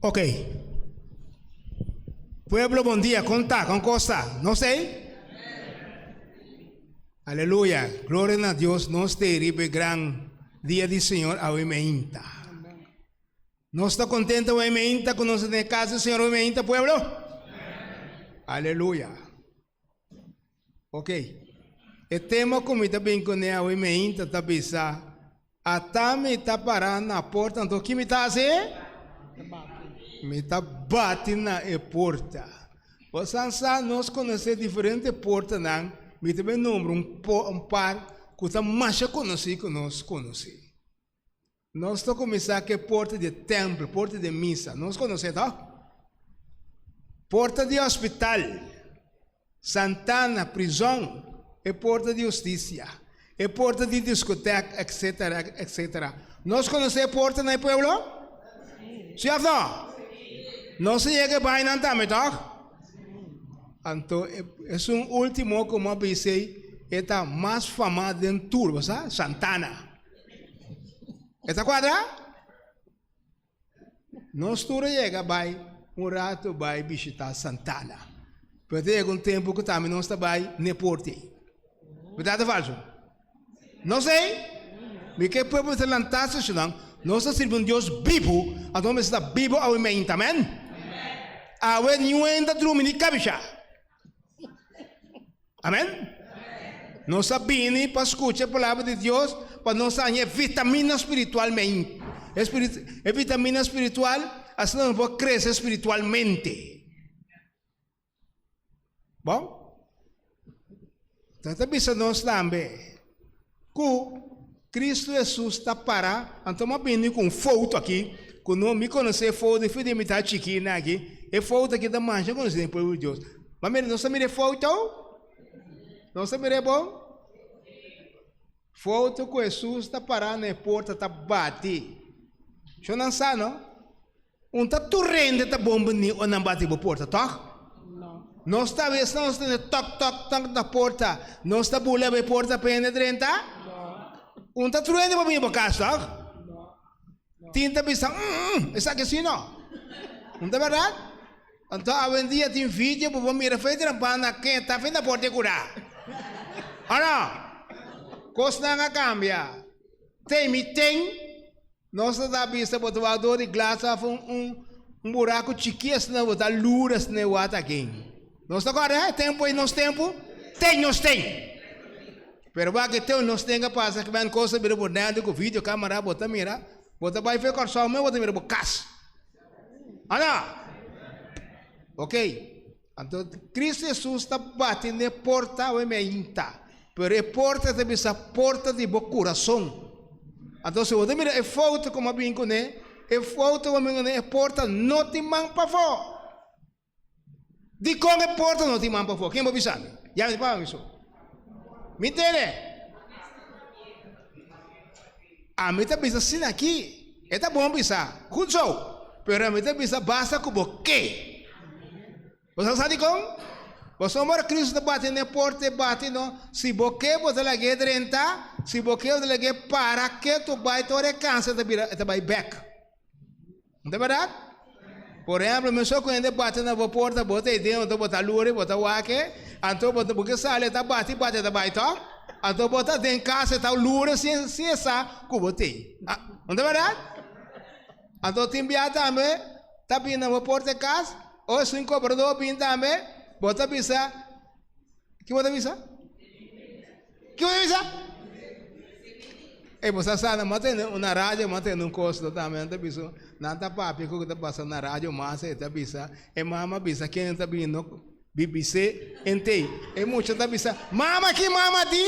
Ok. Pueblo bon dia, kon ta, kon kos ta? Nos ei? Aleluya, gloria na Dios, nos te riba e gran dia di Señor awe meinta. Nos ta contento awe meinta ku nos ta den e kas di Señor awe meinta, pueblo? Aleluya. Ok. E tema ku mi ta bin kuné awe meinta ta bisa, Ata mi ta pará na porta, anto ki mi ta hasi? Mi ta bati na e porta. Bosan sa nos konosé diferente portanan, mi ta bin nombra un un par ku ta masha konosí ku nos konosé. Nos ta kuminsá ku e porta di e tèmpel, porta di e misa. Nos konosé tòg? Porta di hospital, santana, prizòn, e porta di hustisia, e porta di diskotèk, etsetera, etsetera. Nos konosé e porta na e pueblo? Sí òf nò? Nos a yega e bainan tambe tòg? Anto esun último ku mi a bisa ei, e ta mas famá den tur, bo sa? Santana. E ta kuadra? Nos tur a yega bai un rato bai bishita Santana. Pero ta yega un tempu ku tambe nos ta bai n'e porta ei. Berdad o falso? No sei. Mi ke pueblo mester lanta seshonan. Nos ta sirbi un Dios bibu, anto nos mester ta bibu awe meinta. Amen? Awe niun hende ta drumi ni kabisha. Amen. Nos a bini pa skucha e palabra di Dios pa nos haña e vitamina spiritualmente. E vitamina spiritual asina nos por krese spiritualmente. Bon? Ta bisa nos tambe ku Kristu Hesus ta para, anto mi a bini ku un foto aki, ku no mi konosé e foto for di mi ta chikina aki, e foto aki ta masha konosí den pueblo di Dios. Ma mira, nos ta mira e foto? Nos ta mira e bon? Foto ku Hesus ta para na e porta ta bati. Shon nan sa no? Un ta tur hende ta bon bini ora nan bati bo porta, tòg? Nos ta wes nos tende tòk tòk tòk na porta, nos ta bula bo e porta pa hende drenta? Un ta tur hende por bini bo kas, tòg? Tin ta bisa, mm, esaki si no. Un ta bèrdat? Anto awendia tin video bo por mira fe trampá ken ta fe na porta e kurá. O no? Kosnan a kambia. Ten mi ten. Nos ta ta bisa bo ta wak dor di glas af un un un buraku chiki asina bo ta lura asina e wata akin. Nos ta kòrda e tempu ei nos tempu ten nos ten. Pero wak e ten nos ten a pasa ki ben kos a bira moderno ku video kamera bo ta mira bo ta bai fe Kòrsou mes bo ta mira bo kas. Ana! Ok. Anto Kristu Hesus ta bati n'e porta awe meinta, pero e porta ta bisa porta di bo kurason. Anto si bo ta mira e foto ku mi a bin kuné, e foto ku mi a bin kuné e porta no tin man pafó. Dikon e porta no tin man pafó? Ken bo bisa mi? Ya mi ta papia mi so. Mi tene. Ami ta bisa asina aki, e ta bon bisa, goed zo, pero ami ta bisa basta ku bo ke. Bo sa sa dikon? Pasobra ora Kristu ta bati na e porta, e bati no, si bo ke bo ta lag'é drenta, si bo ke bo ta lag'é para ketu bai te ora e kansa e ta bira e ta bai bèk. No ta bèrdat? Por ehèmpel, mesora ku hende bati na bo porta, bo ta ei den, anto bo ta luri, bo ta wak e, anto bo ta bo ke sali e ta bati bati e ta bai tòg, anto bo ta den kas e ta luri sin sin e sa ku bo t'ei. No ta bèrdat? Anto tin bia tambe ta bini na bo porta e kas, ora esun kobradó bini tambe, bo ta bisa, ki bo ta bisa? Ki bo ta bisa? Ey, bo sa sa, nan tende na radio, nan tende un kos tambe, nan ta bisa, nan ta papia ku ta pasa na radio mas, e ta bisa, e mama bisa ken ta bini no BBC entei. E mucha ta bisa, mama ki mama di?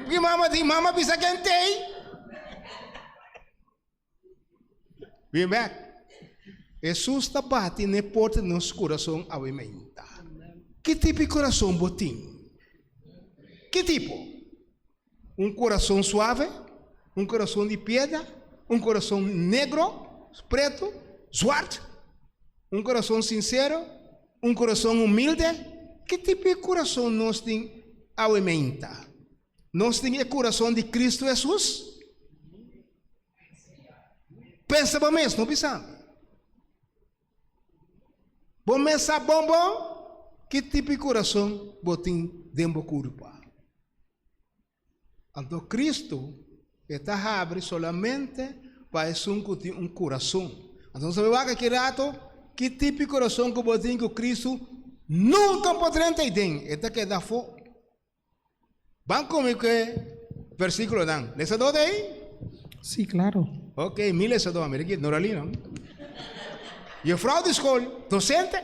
Ki mama di? Mama bisa ken tei? Bien bek. Hesus ta bati n'e porta di nos kurason awe mainta. Ki tipo di kurason bo tin? Ki tipo? Un kurason suave? Un kurason di piedra? Un kurason negro, pretu, zwart? Un kurason sinsero? Un kurason humilde? Ki tipo di kurason nos tin awe mainta? Nos tin e kurason di Kristu Hesus? Pensa bo mes, no bisa mi. Bo mes sa bon bon ki tipo di kurason bo tin den bo kurpa. Anto Kristu e ta habri solamente pa esun ku tin un kurason. Anto nos ta wak aki rato ki tipo di kurason ku bo tin ku Kristu nunka por drenta aden, e ta keda afó. Ban komi ku e versikulonan. Lesadó ta ei? Sí, klaro. Ok, mi lesadó, mira aki, Noralina. Jufrou di skol, dosente.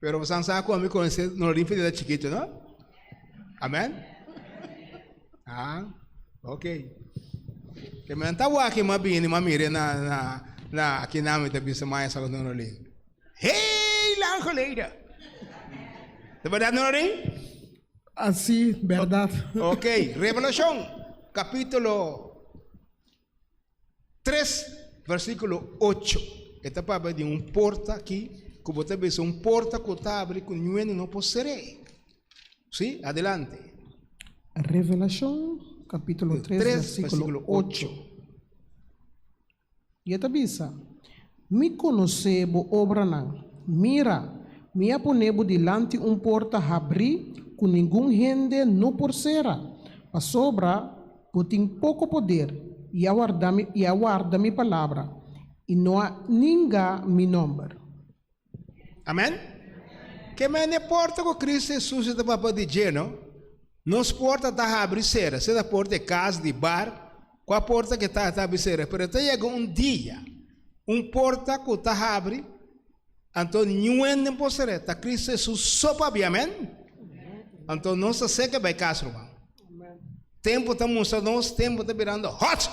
Pero bosan sa ku ami konosé Noralin for di ta chikitu, no? Amen? Ah, ok. Ke men ta wak m'a bini, m'a mira na, na, na aki na mi ta bisa maya sa ku Noralin. Heel lang geleden. Ta berdad Noralin? Ah, sí, berdad. Ok, Revelashon kapítulo 3, versíkulo 8. E ta papia di un porta aki ku bo ta bisa un porta ku ta abri ku niun hende no por ser'é. Sí, adelante. Revelashon kapítulo 3, 3, versíkulo versíkulo 8. 8. I e ta bisa, Mi konosé bo obranan. Mira, mi a pone bo dilanti un porta habrí ku ningun hende no por sera, pasobra bo tin poko poder i a warda mi, i a warda mi palabra i no a ninga mi nòmber. Amen. Ke mende e porta ku Kristu Hesus ta papia di dje, no? Nos porta ta habri sera, sea ta porta di kas, di bar, kua porta ke ta, ta habri sera. Pero ta yega un dia, un porta ku ta habri, anto niun hende no por sera, ta Kristu Hesus so pabia. Amen. Anto nos ta seka bai kas, ruman. Tempu ta mustra nos, tempu ta birando hot,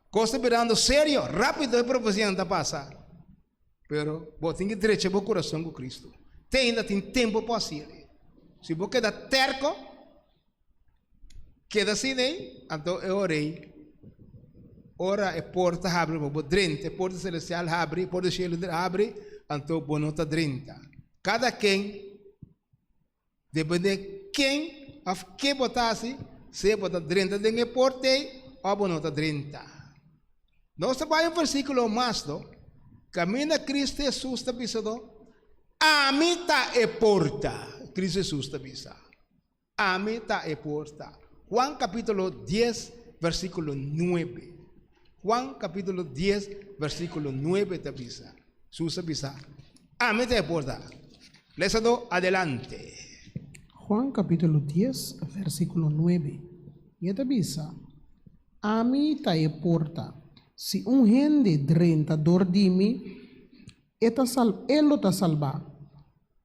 kos ta birando serio, rapido e profesianan ta pasa. Pero bo tin ki drecha bo kurason ku Kristu. Te ainda tin tempu pa hasi esei. Si bo keda terko, keda asina ei, anto e ora ei, ora e porta habri pa bo drenta, e porta selestial habri, e porta di shelu habri, anto bo no ta drenta. Kada ken Depende ken of ke bo ta hasi, sea bo ta drenta den e porta ei of bo no ta drenta. Nos ta bai un versíkulo mas no, kaminda Kristu Hesus ta bisa no, Ami ta e porta, Kristu Hesus ta bisa. Ami ta e porta. Juan kapítulo dies versíkulo nuebe. Juan kapítulo dies versíkulo nuebe ta bisa. Sus a bisa, Ami ta e porta. Lesadó, adelante. Juan capítulo dies, versículo nuebe, i e ta bisa, Ami ta e porta. Si un hende drenta dor di mi, e ta sal, e lo ta salbá,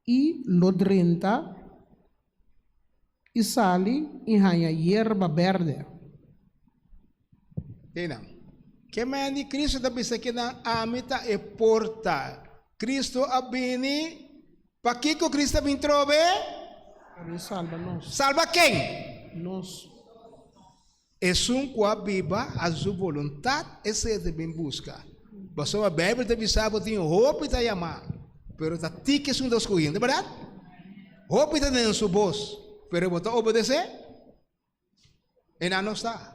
i lo drenta i sali i haña yerba bèrdè. Teinan. Ke manera di Cristo ta bisa kinan ami ta e porta. Cristo a bini, pakiko Cristo a bin trobe? Pa bin salba nos. Salba ken? Nos. Esun ku a biba a su boluntat, esei ta bin buska. Pasobra Beibel ta bisa bo tin hopi ta yama, pero ta tiki esun ta skohi, no ta bèrdat? Hopi ta den su bos, pero bo ta obedesé? E nan no sa.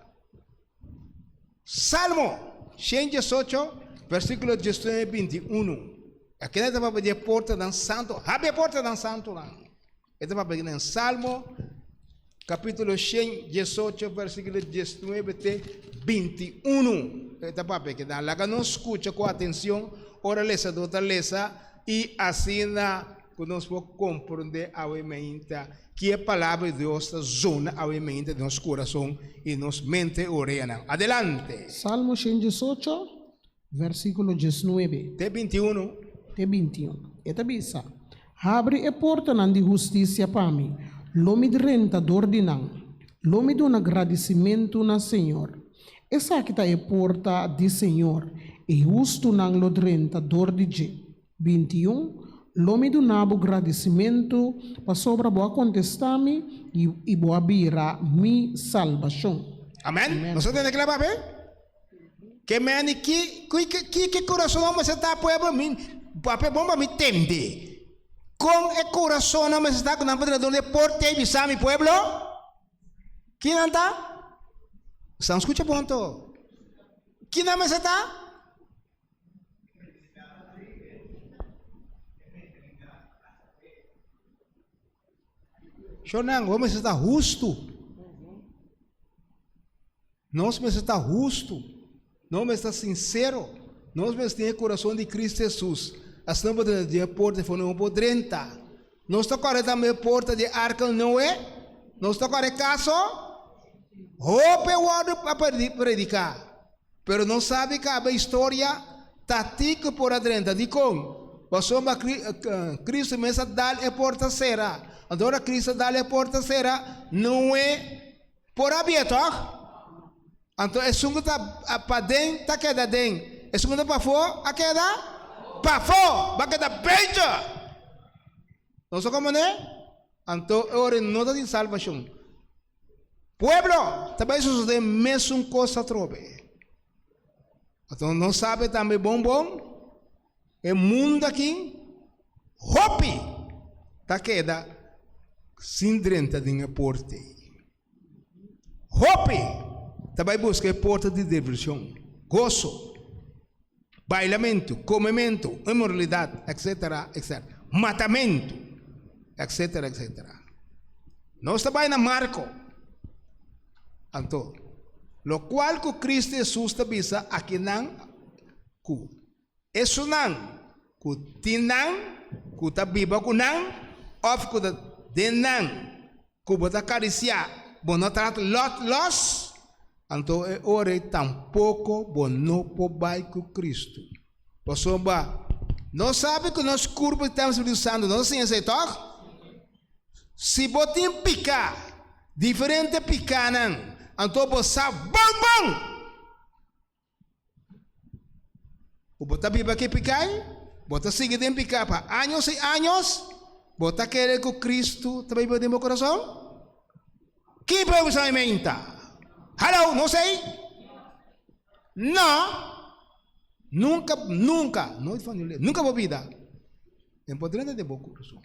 Salmo 118, versíkulo 19 i 21. Akina ta papia di e portanan santu. Habri e portanan santunan. E ta papia den Salmo kapítulo 118, versíkulo 19 te 21. E ta papia kinan. Laga nos skucha ku atenshon ora lesadó ta lesa i asina ku nos por komprondé awe meinta Ki e Palabra di Dios ta zona awe mente den nos kurason i nos mente i oreanan. Adelante! Salmo 118, versíkulo 19. Te 21. Te 21. E ta bisa, Habri e portanan di hustisia pa mi, lo mi drenta dor di nan, lo mi duna gradisimentu na Señor. Esaki ta e porta di Señor, e hustunan lo drenta dor di dje. 21, Lo mi duna bo gradisimentu pasobra bo a kontestá mi i bo a bira mi salbashon. Amen. Nos a tende kila papia? Ke meni ki ki ki ki kurason mester ta pueblo mi papia bon pa mi tende. Kon e kurasonnan mester ta ku nan por drenta dor di e porta ei bisa mi pueblo? Kinan ta? Esnan skucha bon to. Kinan mester ta? Shonang, bo mester ta hustu. Nos mester ta hustu. Nos mester ta sinsero. Nos mester tin e kurason di Kristu Hesus. Asina bo ta den e porta for no por drenta. Nos ta kòrda tambe e porta di arka di Noe? Nos ta kòrda e kaso? Hopi a wòrdu a prediká, pero nos sabi kaba e historia ta tiko por a drenta. Dikon? Pasobra Kristu mes a dal e porta sera. Anto ora Kristu a dal e porta sera, Noe por a bia tòg? Anto esun ku ta paden ta keda den, esun ku ta pafó a keda pafó, bo a keda buiten. Nos a komprendé? Anto e ora no ta tin salbashon. Pueblo, ta bai sosodé mesun kos atrobe. Anto nos sabe tambe bon bon, e mundu aki hopi ta keda sin drenta den e porta ei. Hopi ta bai buska e porta di divershon, goso, bailamentu, komementu, inmoralidat, etsetera, etsetera, matamentu, etsetera, etsetera. Nos ta bai na Marko. Anto, lokual ku Kristu Hesus ta bisa akinan ku esunnan ku tin nan, ku ta biba ku nan, òf ku ta den nan, ku bo ta karisiá, bo no ta lòt lòs, anto e ora ei tampoko bo no por bai ku Kristu. Pasobra nos sabi ku nos kurpo di tèmpel Spiritu Santu, nos a siña esei tòg? Si bo tin piká, diferente pikánan, anto bo sa bon bon Ku bo ta biba ki pikai, bo ta sigui den piká pa años i años, bo ta kere ku Kristu ta biba den bo kurason? Ki pregunta mi meinta? Hallo, no sei? No! Nunka, nunka, nooit van je leven, nunka bo bida, den por drenta den bo kurason.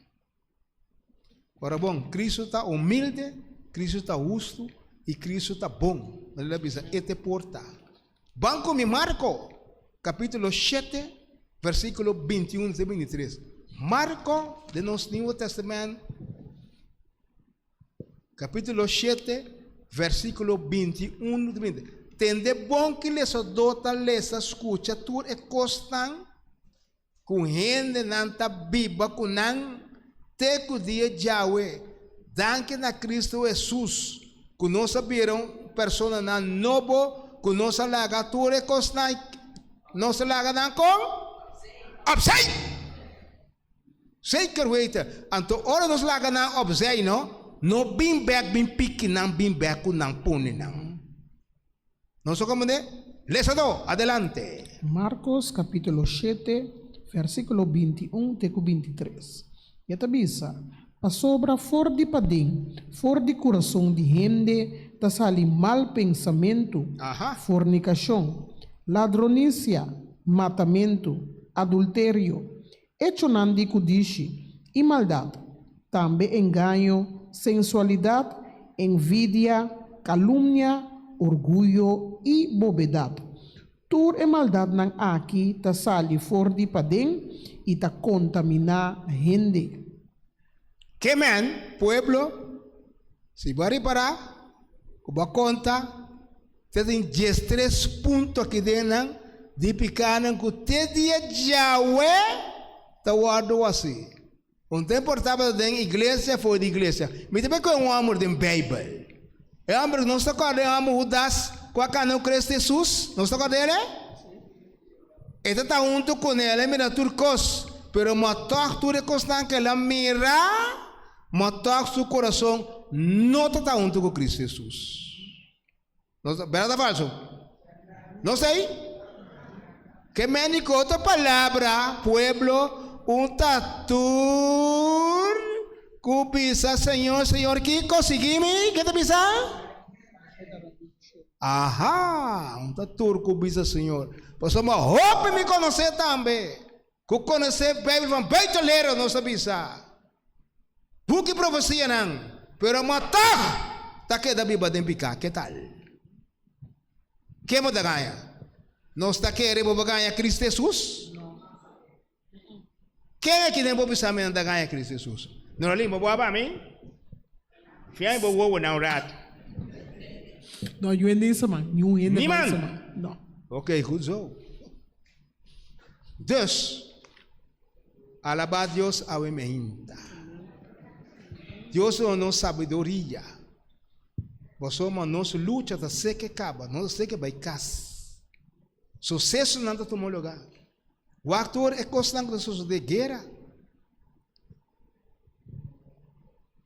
Ora bon, Cristo ta humilde, Cristo ta hustu i Cristo ta bon. El a bisa, E ta e porta. Ban ku mi Marko, kapítulo shete, versíkulo 21 te 23. Marko, den nos Nieuwe Testament, kapítulo shete, versíkulo 21 te 23. Tende bon ki lesadó ta lesa, skucha tur e kosnan Ku hendenan ta biba ku nan te ku dia djawe. Danki na Kristu Hesus ku nos a bira un personanan nobo ku nos a laga tur e kosnan nos a laga nan kon? Opzij! Zeker weten. Anto ora nos laga nan opzij no, no bin bek bin piki nan bin bek ku nan pone nan. Nos a komprendé? Lesadó, adelante! Markos kapítulo shete, versíkulo 21 te ku 23. E ta bisa, Pasobra for di paden, for di kurason di hende ta sali mal pensamentu, fornikashon, ladronisia, matamentu, adulterio, echonan di kudishi i maldat, tambe engaño, sensualidat, envidia, kalumnia, orguyo i bobedat. Tur e maldatnan aki ta sali for di paden i ta kontaminá hende. Ke men, pueblo, si bo a ripará ku bo a konta, te tin diestres punto aki den nan di pikánan ku te dia djawe ta wòrdu hasi. Un tempu por tabata den iglesia for di iglesia. Mi ta bay ku un hòmber den Beibel. E hòmber, nos ta kòrda e hòmber Hudas ku a kana ku Kristu Hesus? Nos ta kòrda el? E ta ta huntu kuné, el a mira tur kos, pero ma tòg tur e kosnan ku el a mira, ma tòg su kurason no ta ta huntu ku Kristu Hesus. Nos ta, bèrdat òf falsu? No sei? Ke meni ku otro palabra, pueblo, un ta tur ku bisa Señor, Señor, kiko? Sigui mi, ke ta bisa? Aha, un ta tur ku bisa Señor. Pasobra hopi mi konosé tambe, ku konosé Beibel van buiten lera, nos ta bisa. Buki profesianan, pero ma tòg ta keda biba den piká. Ke tal? Ke bo ta gaña? Nos ta kere bo bo gaña Kristu Hesus? Ken aki den bo bisa mi nan ta gaña Kristu Hesus? No lo limpa bo aba mi? Fiai bo wowo na un rato. No, niun hende isa man. Niun hende no Niemand? isa man. No. Oké, goed zo. Dus, alabá Dios awe meinta. Dios duna nos sabiduria. Pasobra nos lucha ta seke kaba, nos ta seke bai kas. Susesonan ta tuma lugá. Wak tur e kosnan ku ta sosodé, guera,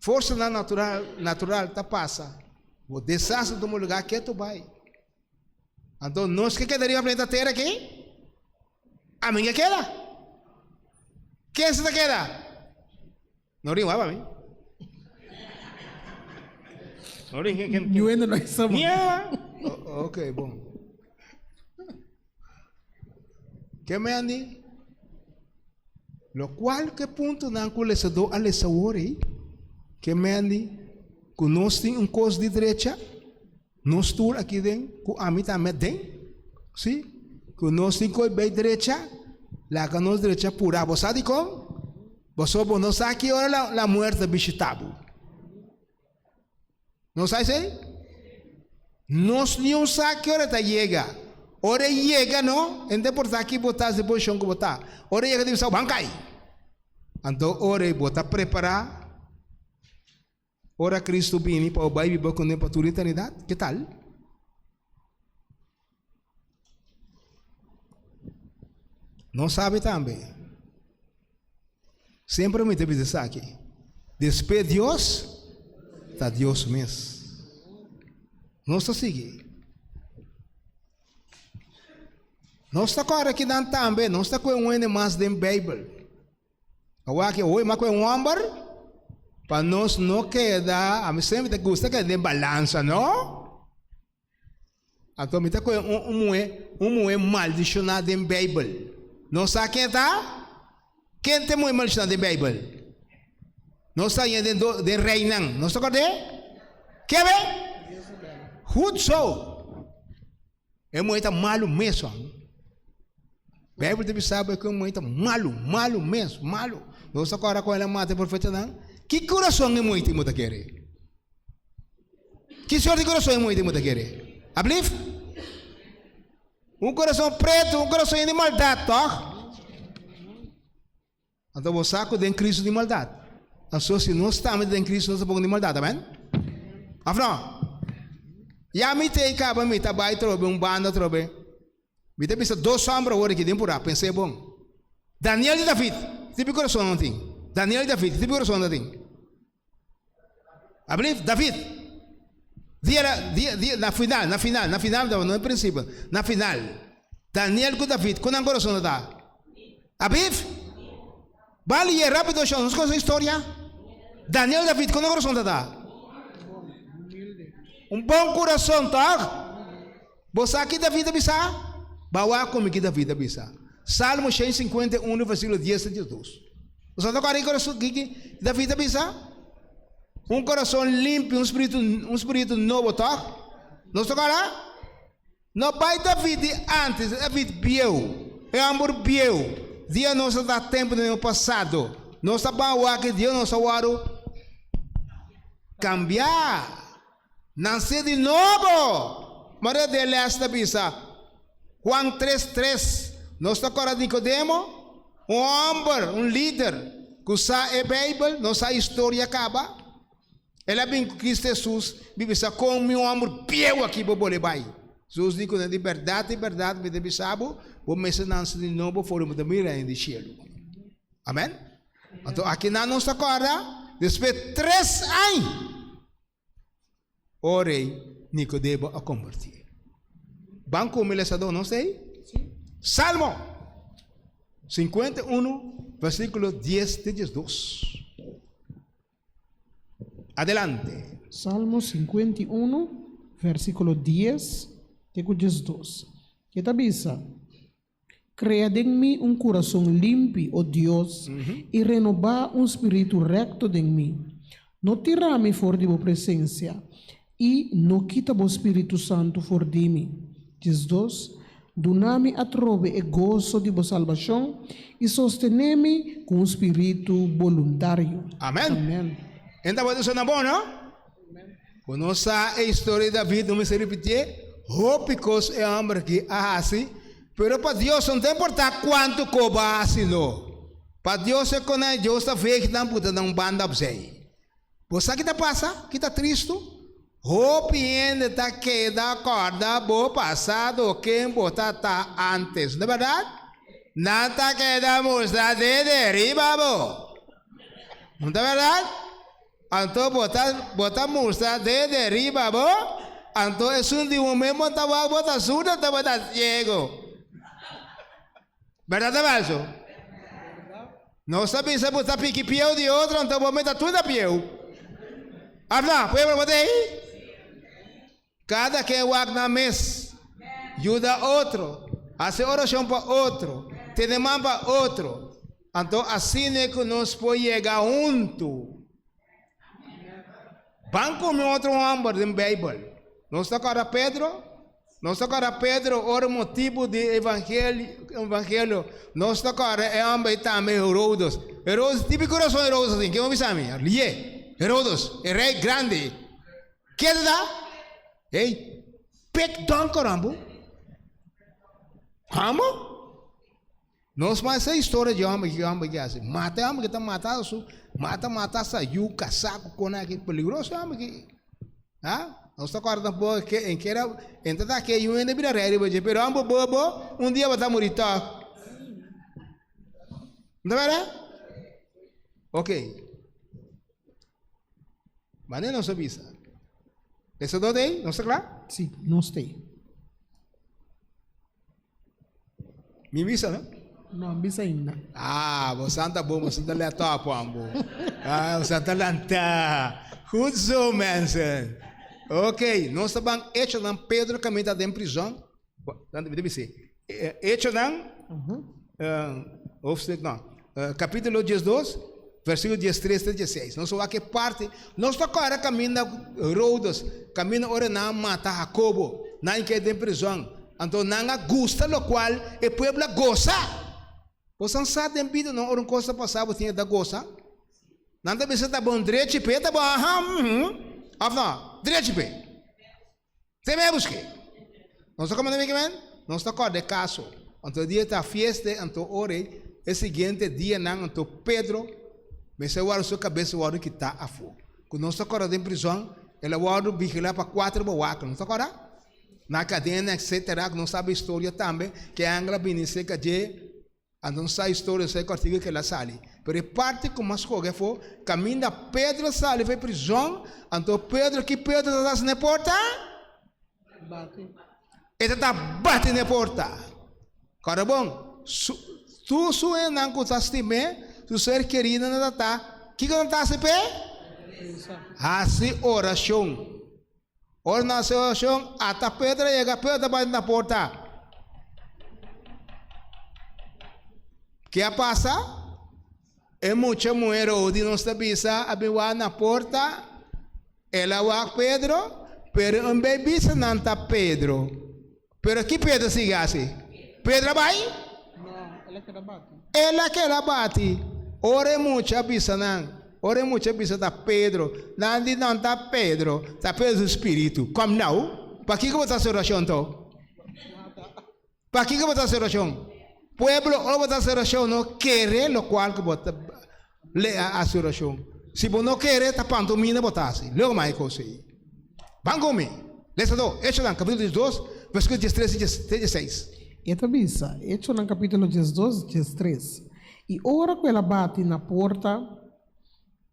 forsanan natural natural ta pasa, bo desastre ta tuma lugá ketu bai. Anto nos ke keda riba planeta Tera aki? Amen ke keda? Ken si ta keda? No rin wak pa mi. No rin ken ken. Niun hende no sa man. Nia. Ok, bon. Ke me andi? Lokual ke puntonan ku lesadó a lesa awor ei, ke me andi ku nos tin un kos di drecha? Nos tur aki den, ku ami tambe den, sí, ku nos tin ku bai drecha, laga nos drecha purá. Bo sa dikon? Pasobra bo no sa ki ora la, la muerte ta bishitá bo. No sa esei? Nos niun sa ki ora e ta yega. Ora e yega no, e no ta importá ki bo ta, si posishon ku bo ta. Ora e yega ta bisa bo, Ban kai! Anto ora ei bo ta prepará. Ora Cristo bini pa bo bai biba kuné pa tur eternidat, ke tal? Nos sabi tambe, semper mi ta bisa esaki, despues Dios ta Dios mes. Nos ta sigui. Nos ta kòrda kinan tambe, nos ta kohe un hende mas den Beibel. Awor aki hoy mas ku e un homber pa nos no keda, ami semper ta gusta keda den balansa no. Anto mi ta kohe un un muhe, un muhe maldishoná den Beibel. Nos sa ken ta? Ken ta e muhe maldishoná den Beibel? Nos ta haña den do den Reinan. Nos ta kòrd'é? Ke be? Goed zo. E muhé ta malu mes wan. Bijbel ta bisa bo ku e muhé ta malu, malu mes, malu. Nos ta kòrda kon el a mata e profetanan? Ki kurason e muhé tin bo ta kere? Ki sort di kurason e muhé tin bo ta kere? Ablief? Un kurason pretu, un kurason yen di maldat, tòg? Anto bo sa ku den Kristu tin maldat. Anto si nos tambe ta den Kristu, nos tampoko tin maldat. Amen? Òf no? Ya mi ta ei kaba mi ta bai trobe un banda trobe. Mi ta bisa dos hòmber awor aki den purá, pens'é bon. Daniel i David, ki tipo di kurason nan tin? Daniel i David, ki tipo di kurason nan tin? Ablief, David. Dia la, dia, dia, na final, na final, na final, no na principio, na final. Daniel ku David, ku nan corazon ta? Ablief? Bali ye rápido shon, nos conoce historia. Daniel David, ku nan corazon ta? Un bon corazon, toch? Bo sa ki David a bisa? Bawa ku mi ki David a bisa. Salmo 151, versíkulo 10 te 12. Bo sa toka rico ki David a bisa? Un corazon limpi, un spiritu, un spiritu nobo, toch? Nos toka la? No bai David di antes, David bieu, e hòmber bieu. Dia nos a ta tempu den pasado. Nos ta ban wak Dios nos a wòrdu kambiá. Nansé di nobo! Maria de les ta bisa, Juan tres tres, Nos ta kòrda Nikodemo, un hòmber, un lider, ku sa e Beibel, nos sa historia kaba. El a bin ku Kristu Hesus, mi bisa, Kon mi hòmber bieu aki bo bole bai? Hesus di kuné, Di bèrdat, di bèrdat, mi ta bisa bo, bo mester nanse di nobo for bo ta mira Reino di shelu. Amèn? Anto akinan nos ta kòrda, despues tres aña, Ora ei Nikodemo a kombertí. Ban ku mi lesadó, no sei? Salmo 51, versíkulo 10 te 12. Adelante. Salmo 51, versíkulo 10 te ku 12. E ta bisa, Krea den mi un kurason limpi, o Dios, i renobá un spiritu rèkto den mi. No tira mi for di bo presensia, i no kita bo spiritu santu for di mi. 12, Duna mi atrobe e goso di bo salbashon, i sostené mi ku un spiritu boluntario. Amen. Amen. E tabata sona bon, no? Bo no sa e historia di David, no mester ripitié. Hopi kos e hòmber akí a hasi, pero pa Dios no ta importá kuantu kos bo a hasi no. Pa Dios e konai Dios ta veeg nan puta na un banda opzij. Bo sa ki ta pasa? Ki ta tristu? Hopi hende ta keda kòrda bo pasado ken bo ta ta ántes, no ta bèrdat? Nan ta keda mustra dede riba bo. No ta bèrdat? Anto bo ta bo ta mustra dede riba bo, anto esun di un mes bo ta wak bo ta surdo anto bo ta ciego. Berdad ta falso? Nos ta bisa bo ta piki pieu di otro anto bo mes ta tur na pieu. Of no? Pueblo bo ta ei? Kada ken wak nan mes, yuda otro, hasi orashon pa otro, tene man pa otro. Anto asina ku nos por yega huntu. Ban ku mi otro hòmber den Beibel. Nos ta kòrda Pedro? Nos ta kòrda Pedro ora motibu di evangelio. Nos ta kòrda e hòmber ei tambe Herodes. Herodes, típiko rason Herodes a tin. Ken bo bisa mi? Lié. Herodes, e rei grandi. Keda ta? Hey, pek donker ambo. Ambo? Nos mas sa historia di homber ki homber ki hasi. Mata e homber ki ta mata su, mata mata sa yu kasá ku kona ki peligroso e homber ki. Ha? Nos ta kòrda tampoco ke en kera en ta ta ke yu hende bira rei riba dje, pero ambo bobo un dia bo ta muri tòg. No ta bèrdat? Oké. Manera nos a bisa. Lesadó ta ei? Nos ta kla? Sí, nos ta ei. Mi bisa, no? No, a bisa ainda. Ah, bo santa bon, bo santa let op, ambo. Ah, bo santa lanta. Goed zo, mensen. Ok, nos ta ban Echonan Pedro kaminda ta den prizon. Mi ta bisa, Echonan, hoofdstuk, no, kapítulo diesdos, versíkulo diestres te diesseis. Nos a wak e parti, nos ta kòrda kaminda Herodes, kaminda ora nan a mata Hakobo, nan a keda den prizon. Anto nan a gusta lokual e pueblo a gosa. Bo san sa den bida no ora un kos ta pasa bo tin e ta gosa. Nan ta bisa ta bon drechi p'e ta bon aha uhum of no drechi p'e. Te me busk'e. Nos ta komprende mi kimen? Nos ta kòrda e kaso. Anto e dia ta fiesta anto ora ei e siguiente dianan anto Pedro mester wòrdu su kabes wòrdu kitá afó. Ku nos ta kòrda den prizòn el a wòrdu vigilá pa kuater bowaka. Nos ta kòrda? Na kadena etcetera ku nos sabi historia tambe ke angel a bini serka dje anto nos sa historia sa e kòrtiku ke el a sali pero e parti ku mas koge afó kaminda Pedro a sali for e prizòn anto Pedro ki Pedro ta hasi na e porta? E ta ta bati na e porta kòrda bon su tur su hendenan ku ta stim'é su ser keridonan ta ta kiko nan ta hasi p'e? Hasi orashon. Ora nan hasi orashon, ata Pedro a yega, Pedro ta bati na porta. Ke a pasa? E mucha muher Rodi nos ta bisa a bin wak na porta, el a wak Pedro, pero en bes bisa nan ta Pedro. Pero ki Pedro sigui hasi? Pedro a bai? No, el a keda bati. El a keda bati. Ora e mucha a bisa nan, ora e mucha a bisa ta Pedro, nan di nan ta Pedro, ta Pedro su spiritu. Kom nou, pakiko bo ta hasi orashon to? Pakiko bo ta hasi orashon? Pueblo, ora bo ta hasi orashon no kere lokual ku bo ta hasi orashon. Si bo no kere, ta pantomina bo ta hasi. Leu mas e kos ei. Ban ku mi. Lesa do, Echonan, kapítulo diesdos, versíkulo diestres te diesseis. E ta bisa, Echonan kapítulo diesdos, diestres, I ora ku el a bati na porta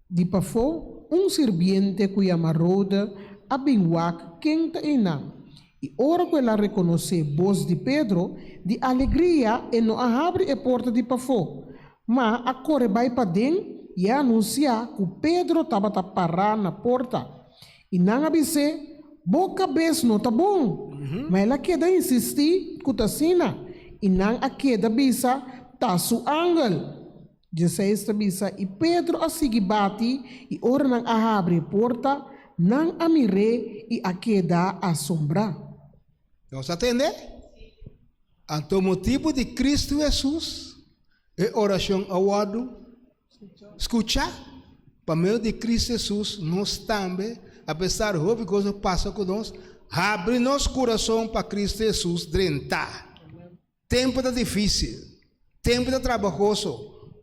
di pafó, un sirbiente ku yama Rode a bin wak ken ta einan. I ora ku el a rekonosé bos di Pedro, di alegria e no a habri e porta di pafó, ma a kore bai paden i a anunsiá ku Pedro tabata pará na porta. I nan a bis'é, Bo kabes no ta bon. Ma el a keda insistí ku ta asina, i nan a keda bisa, Ta su angel. Dieseis ta bisa, I Pedro a sigui bati, i ora nan a habri e porta, nan a mir'é i a keda asombrá. Nos a tende? Anto motibu di Cristo Hesus e orashon a wòrdu skuchá. Pa medio di Cristo Hesus nos tambe. Apesar hopi kos a pasa ku nos, habri nos kurason pa Kristu Hesus drenta. Tempu ta difísil, tempu ta trabahoso,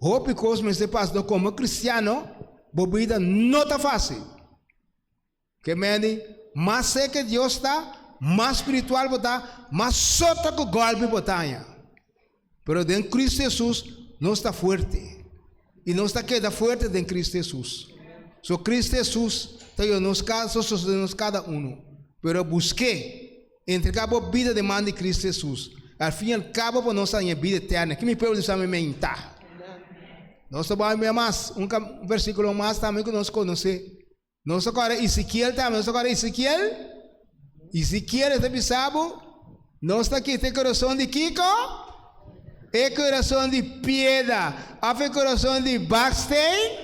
hopi kos mester pasa no komo kristiano bo bida no ta fásil. Ke meni, mas serka Dios ta, mas spiritual bo ta, mas sota ku gòlpi bo ta haña. Pero den Kristu Hesus nos ta fuerte, i nos ta keda fuerte den Kristu Hesus. So Kristu Hesus ta yuda nos kada, sostene nos kada unu. Pero busk'é, entregá bo bida den man di Kristu Hesus. Al fin i al kabo pa nos haña bida eterna. Ki mi pueblo di sa mementá? Nos ta bai mas un versíkulo mas tambe ku nos konosé. Nos ta kòrda Ezekiel tambe. Nos ta kòrda Ezekiel? Ezekiel e ta bisa bo, nos ta kita e kurason di kiko? E kurason di piedra òf e kurason di baksteen?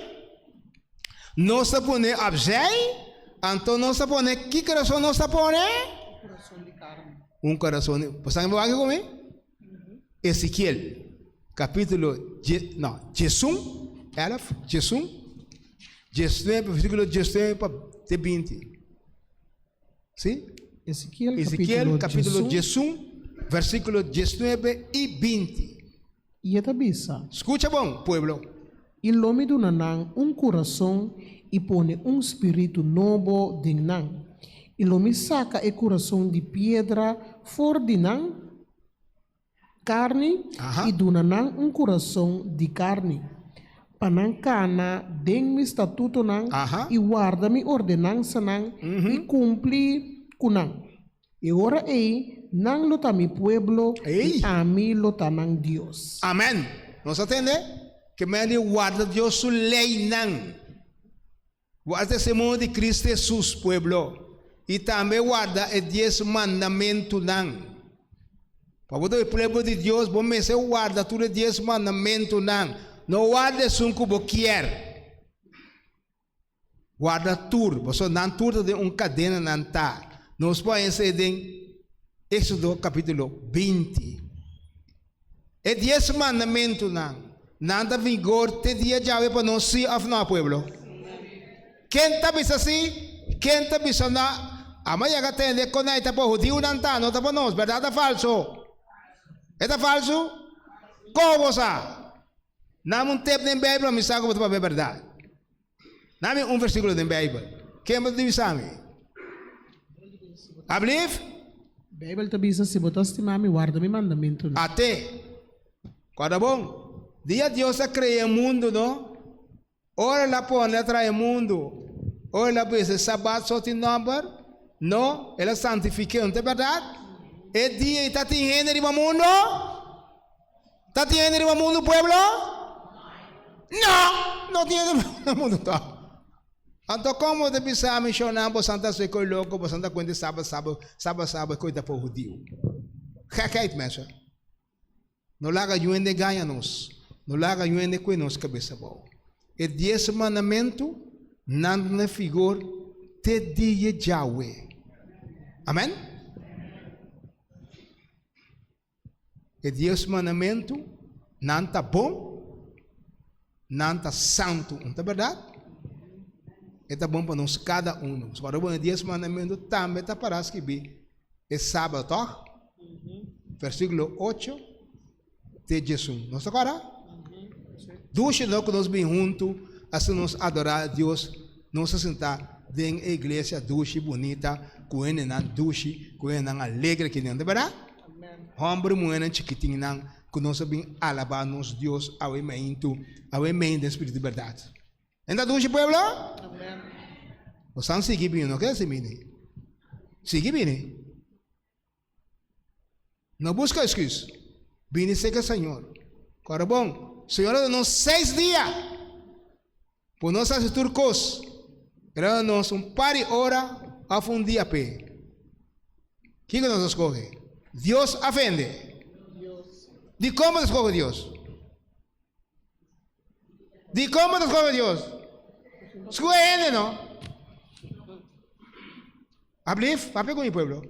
Nos ta pone opzij, anto nos ta pone, ki kurason nos ta pone? Un kurason di, bo sa bo wak ku mi? Ezekiel kapítulo die, no, diesun, elf, diesun, diesnuebe, versíkulo diesnuebe pa te binti. Si? Ezekiel, Ezekiel kapítulo kapítulo diesun, diesun, versíkulo diesnuebe i binti. i e ta bisa. Skucha bon, pueblo. I lo mi duna nan un kurason i pone un spiritu nobo den nan, i lo mi saka e kurason di piedra for di nan karni i duna nan un kurason di karni, pa nan kana den mi statutonan i warda mi ordenansanan i kumpli ku nan. E ora ei nan lo ta mi pueblo i ami lo ta nan Dios. Amen! Nos a tende? Ke men di warda Dios su leinan. Warda testimonio di Cristo Hesus, pueblo, i tambe warda e dies mandamentunan. Pa bo ta e pueblo di Dios, bo mester warda tur e dies mandamentunan. No warda esun ku bo kier. Warda tur, pasobra nan tur ta den un kadena nan ta. Nos por haña esei den Éxodo kapítulo 20. E dies mandamentunan, nan ta vigor te dia djawe pa nos, sí òf nò, pueblo? Ken ta bisa sí? Ken ta bisa nò? Amo a yega tende kon ei ta pa hudiunan ta, no ta pa nos. Bèrdat òf falsu? E ta falsu? Kon bo sa? Nami un tep den Bijbel pa mi sa ku bo ta papia bèrdat. Nami un versíkulo den Bijbel. Ken bo ta bisa mi? Ablief? Bijbel ta bisa, Si bo ta stima mi, warda mi mandamentunan. Ate. Kòrda bon, dia Dios a krea e mundu no, ora el a pone a traha e mundu, ora el a bisa e sabat so tin nòmber, no, el a santifik'é, no ta bèrdat? E dia ei ta tin hende riba mundu? Ta tin hende riba mundu pueblo? No, no tin hende riba mundu tòg. Anto kon bo ta bisa mi shonnan bosan ta soy koe loko, bosan ta kuenta saba saba, saba saba koe ta pa hudiu. Gekheid mensen. No laga yu hende gaña nos, no laga yu hende koe nos kabes abou. E dies mandamentu nan ta na figor te dia djawe. Amen? E dies mandamentu nan ta bon, nan ta santu. Un ta bèrdat? E ta bon pa nos kada unu. Ora bo e dies mandamentu tambe ta pará skibí e sábado, tòg? Versíkulo ocho te diesun. Nos ta kòrda? Dushi no ku nos bin huntu, asina nos adorá Dios, nos a sintá den e iglesia dushi, bunita, ku hendenan dushi, ku hendenan alegre kinan, ta bèrdat? Hòmber i muhénan chikitinnan ku nos a bin alabá nos Dios awe meintu, awe mein den spiritu di bèrdat. En ta dushi pueblo? Nos tan sigui bini, no ke si bini. Sigui bini. No buska excuse. Bini serka Señor. Kòrda bon, Señor a duna nos seis dia pa nos hasi tur kos. El a duna nos un par di ora òf un dia p'e. Kiko nos a skohe? Dios a fende? Dikon bo ta skohe Dios? Dikon bo ta skohe Dios? Skohe hende no. Ablief, papia ku mi pueblo.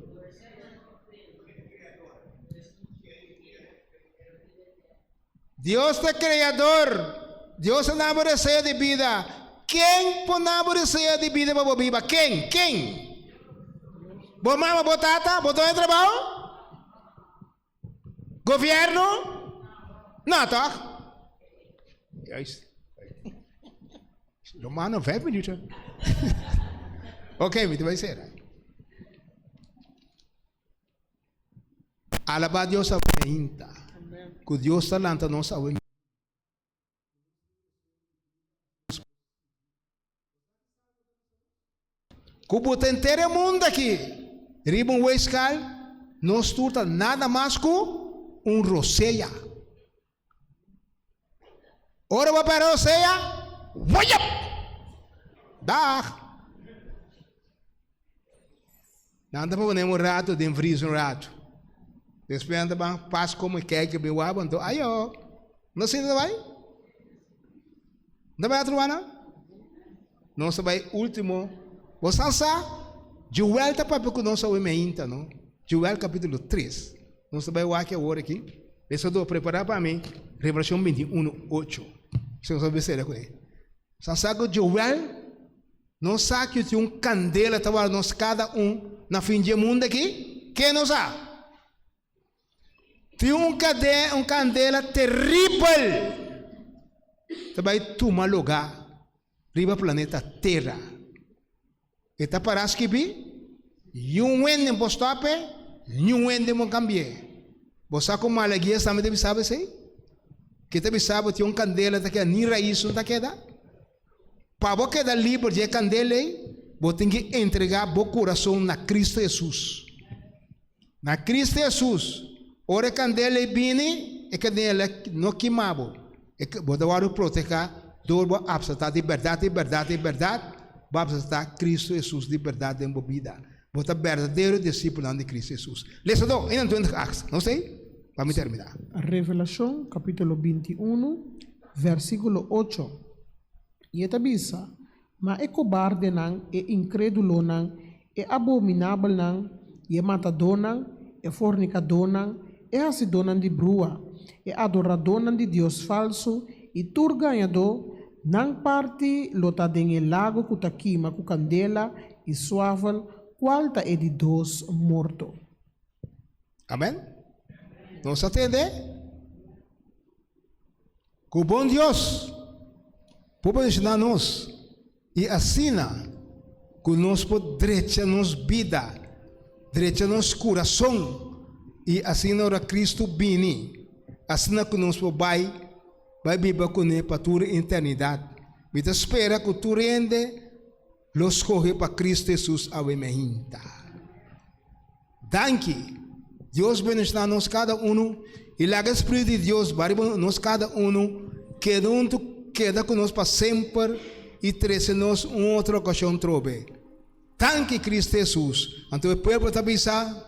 Dios ta creador. Dios ta dabo deseo di bida. Ken pona bo deseo di bida pa bo biba? Ken? Ken? Bo mama, bo tata, bo doño trabou? Gobierno? No, toch? Juist. Romano, 5 minuten. Oké, mi te bai sera. Alabá Dios awe meinta. Ku Dios ta lanta nos awe. Ku bo ta henter e mundu aki riba un weeskaal, nos tur ta nada mas ku un rosea. Ora bo pera rosea, wayap! Dag! Nan ta pone un ratu den vries un ratu. Despues nan ta ban pas como e kijk bin wak, anto ayo! No asina ta bai? No ta bai otro wana? Nos ta bai ultimo. Bo sa sa? Joel ta papia ku nos awe meinta, no? Joel kapitulo 3. Nos ta bai wak awor aki. Lesador, prepara pa mi Revelashon 21, 8. Si nos ta bisa kuné. Sa sa ku Joel nos sa ku tin un kandela ta warda nos kada un na fin dje mundu aki? Ken no sa? Tin un kade un kandela teribel ta bai tuma lugá riba planeta Tera. E ta pará skibí, Niun hende por stòp e, niun hende por kambi'é. Bo sa ku Malaguías tambe ta bisa bo esei? Ke ta bisa bo tin un kandela ta keda, ni rais no ta keda. Pa bo keda liber di e kandela ei, bo tin ki entregá bo kurason na Kristu Hesus. Na Kristu Hesus, ora e kandela ei bini, e kandela no kima bo. E bo ta wòrdu protehá dor bo apseptá di bèrdat, di bèrdat, di bèrdat, bo apseptá Kristu Hesus di bèrdat den bo bida. Bo ta berdadero disipelnan di Kristu Hesus. Lesadó, 21 acht, no sei? Pa mi terminá. Revelashon kapítulo 21, versíkulo 8, I e ta bisa, Ma e kobardenan, e inkrédulonan, e abominabelnan, i e matadónan, e fornikadónan, e hasidónan di brua, e adoradónan di dios falsu, i tur gañadó, nan parti lo ta den e lago ku ta kima ku kandela i suavel, kual ta e di dos morto. Amen. Nos a tende? Ku bon Dios por bendishoná nos i asina ku nos por drecha nos bida, drecha nos kurason i asina ora Kristu bini, asina ku nos por bai bai biba kuné pa tur eternidat. Mi ta spera ku tur hende lo skohe pa Kristu Hesus awe meinta. Danki. Dios bendiciona nos cada uno y laga e Spiritu di Dios ba riba nos cada uno keda hunto keda cu nos pa semper y trece nos un otro ocasion trobe. Danki Cristo Jesus. Anto e pueblo ta bisa.